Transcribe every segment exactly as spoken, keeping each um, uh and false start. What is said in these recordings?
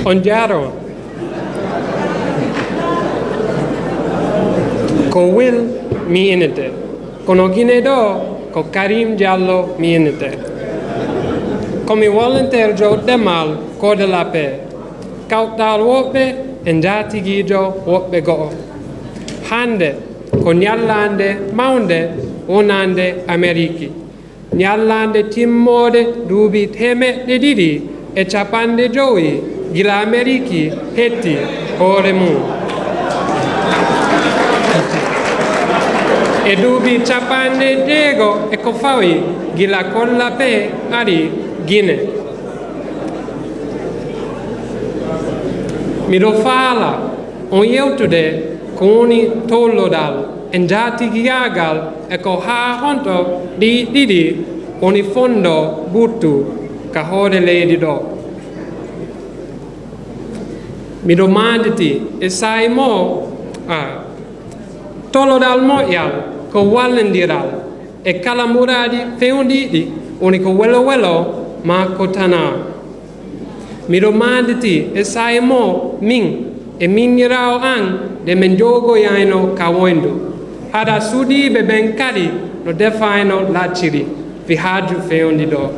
On njaaraama. Ko Will mi innetee. Kono Gine ɗoo ko Karim Diallo mi innetee. Ko mi volontaire jo ɗemngal Cœur de la Paix, kawtal woɗɓe e njaatigiijo woɗɓe go'o. Hannde ko ñallaande mawnde wonande Ameriki. Ñallaande timmoode duuɓi teemeɗɗe ɗiɗi e capanɗe jowi gila Ameriki heɓti hoore mum. E duuɓi capanɗe jeego e ko fawi gila Cœur de la Paix ari Gine. Miɗo faalaa on yewtude ko woni tolloɗal e njaatigiyaagal e ko haa honto ɗi ɗiɗi woni fonndo ɓuttu ka hoore leydi ɗoo. Miɗo maanditii e saa'i mo, a, tolloɗal moƴƴal ko wallondiral e kala muraaɗi fewndiiɗi woni ko welo welo maa ko tanaa. Miɗo maanditii e saa'i mo min e miñiraawo an ɗe min njogoyayno ka woyndu. Hara suuɗiiɓe ɓen kadi no defayno lacciri fii haaju fewndi ɗoo.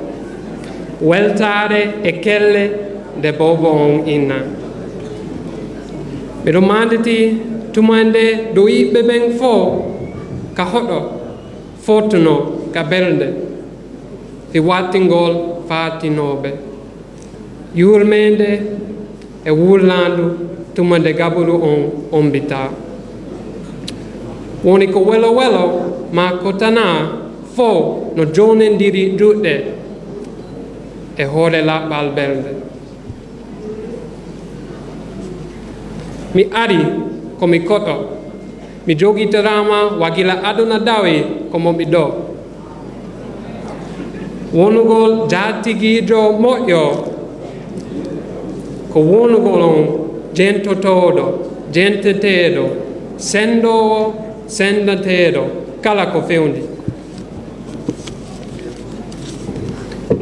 Weltaare e kelle nde boobo on inna. Miɗo maanditii tuma nde ɗo yiɓɓe ɓen fow ka hoɗo footuno ka belnde fii wattingol faatinooɓe. Yurmeende e wulndu tuma nde gaburu on ombitaa. Woni ko welo welo maa ko tanaa fow no jonnondiri juuɗe e hoore laɓɓal belnde. Mi arii ko mi koɗo. Mi jogitoraama wa gila aduna dawi ko mo mi ɗoo. Wonugol jaatigiijo moƴƴo ko wonugol on jentotooɗo, jenteteeɗo, senndoowo, senndateeɗo kala ko fewndi.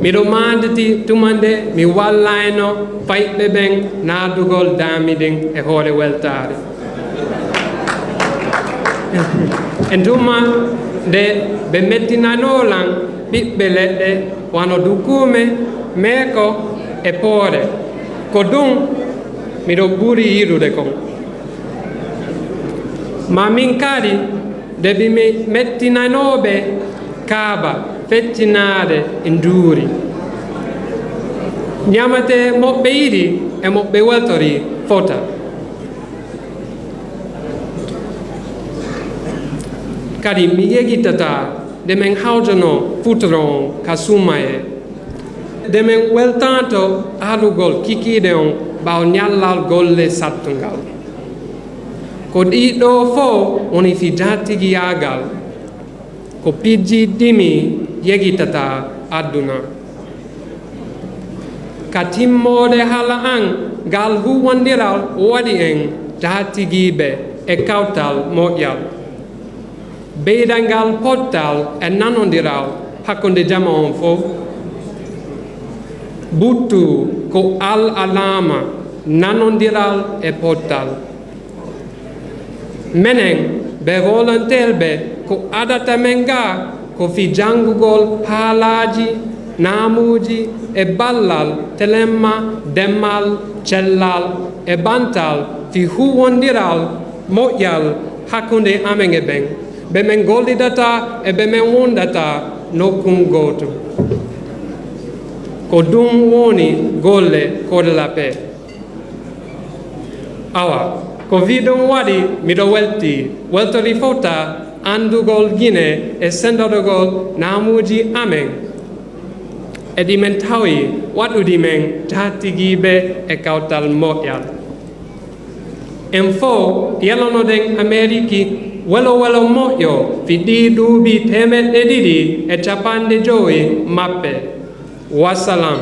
Miɗo maanditii tuma nde mi wallayno fayɓe ɓen naatugol daami ɗin e hoore weltaare. E tuma nde ɓe mettinanoo lan ɓiɓɓe leɗɗe wano dukkume, meeko e poore. Ko ɗun miɗo ɓuri yiɗude kon. Maa min kadi nde ɓe mettinanoo ɓe kaaba feccinaade e nduuri. Ñamatee mo ɓe yiɗi e mo ɓe weltori fota. Kadi mi yegitataa nde min hawjanoo futuro on ka suumayee. Nde min weltanto arugol kikiiɗe on ɓaawo ñallal golle sattungal. Ko ɗii ɗoo fow woni fii jaatigiyaagal. Ko piiji ɗi mi yegitataa aduna. Ka timmoode haala an, ngal huuwondiral waɗi en jaatigiiɓe e kawtal moƴƴal. Ɓeydanngal pottal e nanondiral hakkunde jamaa on fow. Ɓuttu ko al alaama nanondiral e pottal. Menen ɓee volontaire ɓe ko adata men gaa ko fii janngugol haalaaji, naamuuji e ballal telemma, demmal, cellal e ɓantal fii huuwondiral moƴƴal hakkunde amen e ɓen ɓe men gollidata e ɓe men wonndata nokkun gootu. Ko ɗun woni golle Cœur de la Paix. Awa, ko fii ɗun waɗi miɗo weltii, weltori fota anndugol Gine e senndorugol naamuuji amen e ɗi men tawi waɗuɗi men jaatigiiɓe e kawtal moƴƴal. En fow yelonoɗen Ameriki welo welo moƴƴo fii ɗii duuɓi teemeɗɗe ɗiɗi e cappanɗe jowi maɓɓe. Wassalam.